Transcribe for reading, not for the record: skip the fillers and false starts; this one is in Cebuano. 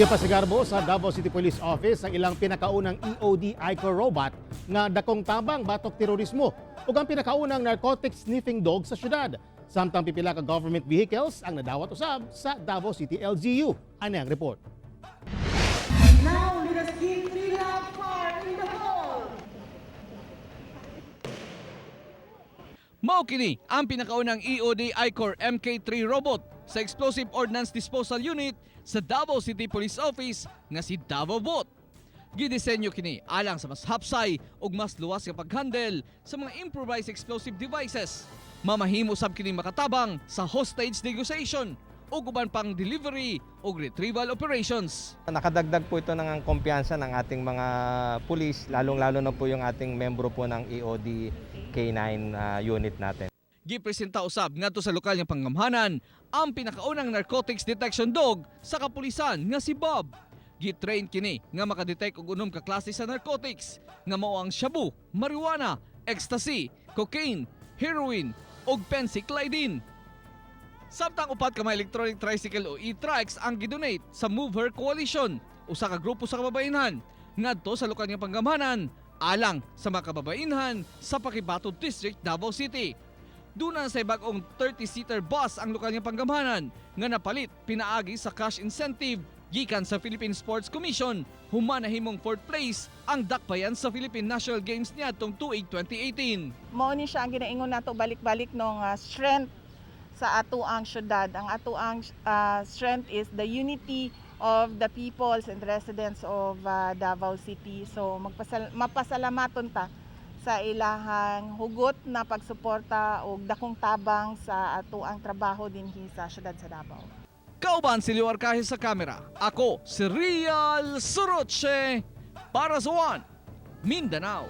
Gipasigarbo sa Davao City Police Office ang ilang pinakaunang EOD ICOR robot nga dakong tabang batok terorismo ug ang pinakaunang narcotic sniffing dog sa syudad. Samtang pipila ka government vehicles ang nadawat usab sa Davao City LGU. Ani ang report. Now let us give three loud fire in the hole. Mao kini ang pinakaunang EOD ICOR MK3 robot sa Explosive Ordnance Disposal Unit sa Davao City Police Office nga si Davao Bot. Gidisenyo kini alang sa mas hapsay ug mas luwas nga paghandle sa mga improvised explosive devices. Mamahimo sab kini makatabang sa hostage negotiation ug uban pang delivery ug retrieval operations. Nakadagdag po ito ng kumpiyansa ng ating mga pulis, lalong-lalo na po yung ating membro po ng EOD K9 unit natin. Gipresenta usab ngadto sa lokal nga panggamhanan ang pinakaunang narcotics detection dog sa kapulisan nga si Bob. Gitrain kini nga makadetect og unom ka klase sa narcotics nga mao ang shabu, marijuana, ecstasy, cocaine, heroin ug phencyclidine. Samtang upat ka mga electronic tricycle o e-trikes ang gidonate sa Move Her Coalition, usa ka grupo sa kababayenhan ngadto sa lokal nga panggamhanan alang sa mga kababayenhan sa Paquibato District, Davao City. Duna sa bag-ong 30-seater bus ang lokal nga panggamhanan nga napalit pinaagi sa cash incentive gikan sa Philippine Sports Commission human nahimong fourth place ang dakbayan sa Philippine National Games niadtong tuig 2018. Mao ni siya ang ginaingon nato balik-balik no nga strength sa ato ang syudad. Ang ato ang strength is the unity of the peoples and residents of Davao City. So mapasalamaton ta sa ilahang hugot na pagsuporta og dakong tabang sa ato ang trabaho dinhi sa syudad sa Davao. Kauban si Leo Arcaje sa kamera. Ako si Real Soroche para sa One Mindanao.